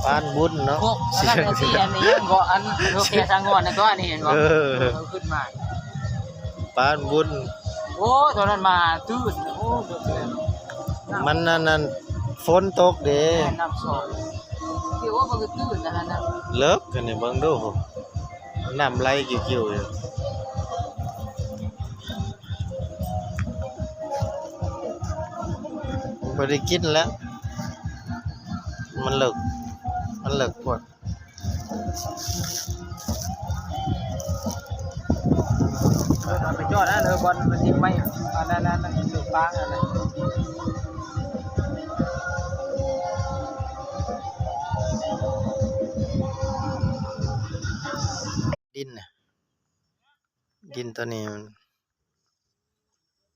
ປານບຸນເນາະ ພວກອັນນັ້ນອັນນີ້ ອັນນີ້ຍັງເກາະ ອັນໂລເກສາງອນນັ້ນຕົວະ ອັນນີ້ເຫັນບໍ່? ເອີ ເອີ ຂຶ້ນມາ ປານບຸນ. ໂອ້ ຕອນນັ້ນມາຕື້ນ ໂອ້ ເດືອດແລ້ວ ມັນອັນນັ້ນ ຝົນຕົກເດ້ ແມ່ນນ້ຳສອດ ໂອ້ ມັນກໍຕື້ນອັນນັ້ນນະ ເລິກ ອັນນີ້ເບິ່ງດູ ນ້ຳໄຫຼກິ່ວໆຢູ່. ບໍ່ໄດ້ກິນແລ້ວ ມັນເລິກ ມັນເລິກໂພດ. ເອີ ເອົາໄປຈອດນັ້ນ ເອີ ບ່ອນມັນຍິງໄມ້ ອັນນັ້ນ ອັນນັ້ນ ຈຸດຟາງອັນນັ້ນ ດິນນະ ດິນໂຕນີ້ມັນ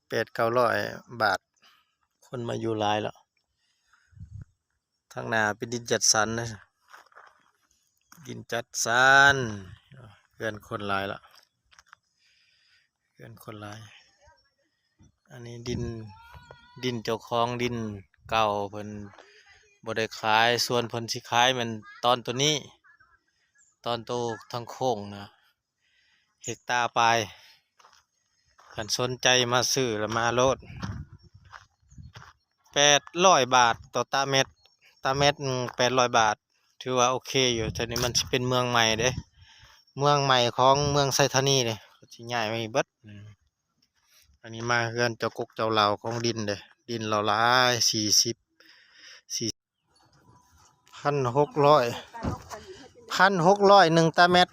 ແປດເກົ້າຮ້ອຍບາດ ຄົນມາຢູ່ຫຼາຍແລ້ວ. ທາງໜ້າເປັນດິນຈັດສັນເດ້ ດິນຈັດສັນ ເຮືອນຄົນຫຼາຍແລ້ວ ເຮືອນຄົນຫຼາຍ. ອັນນີ້ດິນ ດິນເຈົ້າຂອງດິນເກົ່າ ເພິ່ນບໍ່ໄດ້ຂາຍ ສ່ວນເພິ່ນຊິຂາຍແມ່ນຕອນໂຕນີ້ ຕອນໂຕທາງໂຄ້ງນະ. ເຮັກຕາປາຍ ຄັນສົນໃຈມາຊື້ລະມາໂລດ ແປດຮ້ອຍບາດຕໍ່ຕາແມັດ ຕາແມັດໜຶ່ງ ແປດຮ້ອຍບາດ ຖືວ່າໂອເຄຢູ່. ແຖວນີ້ມັນຊິເປັນເມືອງໃໝ່ເດ້ ເມືອງໃໝ່ຂອງເມືອງໄຊທານີເດ້ ເຂົາຊິຍ້າຍມານີ້ເບິດ. ອັນນີ້ມາເຮືອນເຈົ້າກົກເຈົ້າເຫຼົ່າຂອງດິນເດ້ ດິນລາວຫຼາຍ ສີ່ສິບ ສີ່ ພັນຫົກຮ້ອຍ ພັນຫົກຮ້ອຍໜຶ່ງຕາແມັດ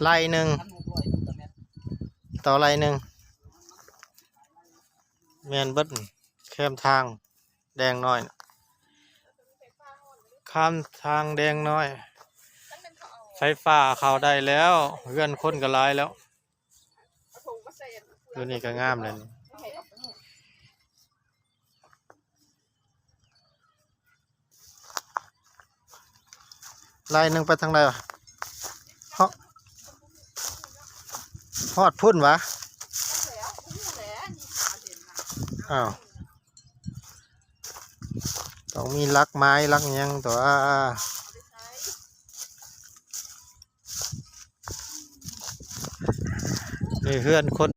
ໄລ່ໜຶ່ງ ຕໍ່ໄລ່ໜຶ່ງ ແມ່ນເບິດ. ແຄມທາງແດງນ້ອຍ ຂ້າມທາງແດງນ້ອຍ ໄຟຟ້າເຂົ້າໄດ້ແລ້ວ ເຮືອນຄົນກໍຫຼາຍແລ້ວ. ໂຕນີ້ກໍງາມແລ້ວນີ້ ໄລ່ໜຶ່ງໄປທາງໃດວະ? ເນາະ ຮອດພຸ້ນຫວາ? ອ້າວ ຕ້ອງມີຫຼັກໄມ້ຫຼັກຫຍັງຕົວະ. ນີ້ເຮືອນຄົນ